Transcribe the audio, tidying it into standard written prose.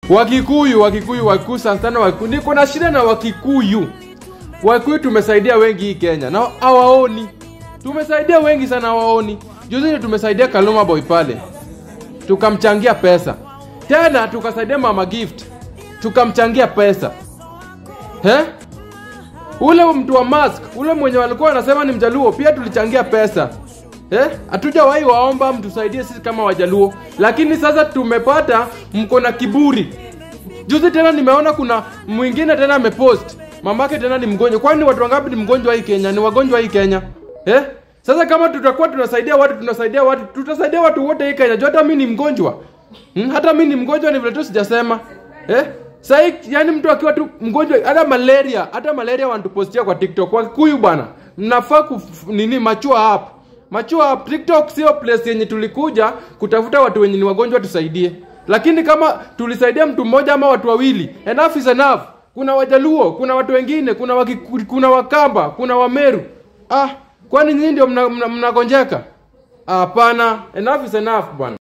Wakikuyu, Wakikuyu, Wakikuyu sana sana Wakikuyu. Niko na shida na Wakikuyu. Wakikuyu tumesaidia wengi hii Kenya na hawaoni. Tumesaidia wengi sana hawaoni. Juzi tumesaidia Kaluma Boy pale. Tukamchangia pesa. Tena tukasaidia Mama Gift. Tukamchangia pesa. He? Ule mtu wa mask, ule mwenye walikuwa wanasema ni Mjaluo, pia tulichangia pesa. Hatujawahi waomba mtusaidie sisi kama Wajaluo, lakini sasa tumepata mko na kiburi. Juzi tena nimeona kuna mwingine tena amepost mamake tena ni mgonjwa. Kwani watu wangapi ni mgonjwa hii Kenya? Ni wagonjwa hii Kenya. Sasa kama tutakuwa tunasaidia watu, tunasaidia watu, tutasaidia watu wote hii Kenya. Hata mimi ni mgonjwa. Hata mimi ni mgonjwa, ni vile tu sijasema. Sasa yani mtu akiwa tu mgonjwa hata malaria wanatupostia kwa TikTok. Kwa Kikuyu bwana, mnafaa nini mature up. Mature up. TikTok sio place yenye tulikuja kutafuta watu wenye ni wagonjwa tusaidie. Lakini kama tulisaidia mtu mmoja ama watu wawili, enough is enough. Kuna Wajaluo, kuna watu wengine, kuna kuna Wakamba, kuna Wameru. Kwani nyinyi ndio mnagonjeka? Hapana, enough is enough bwana.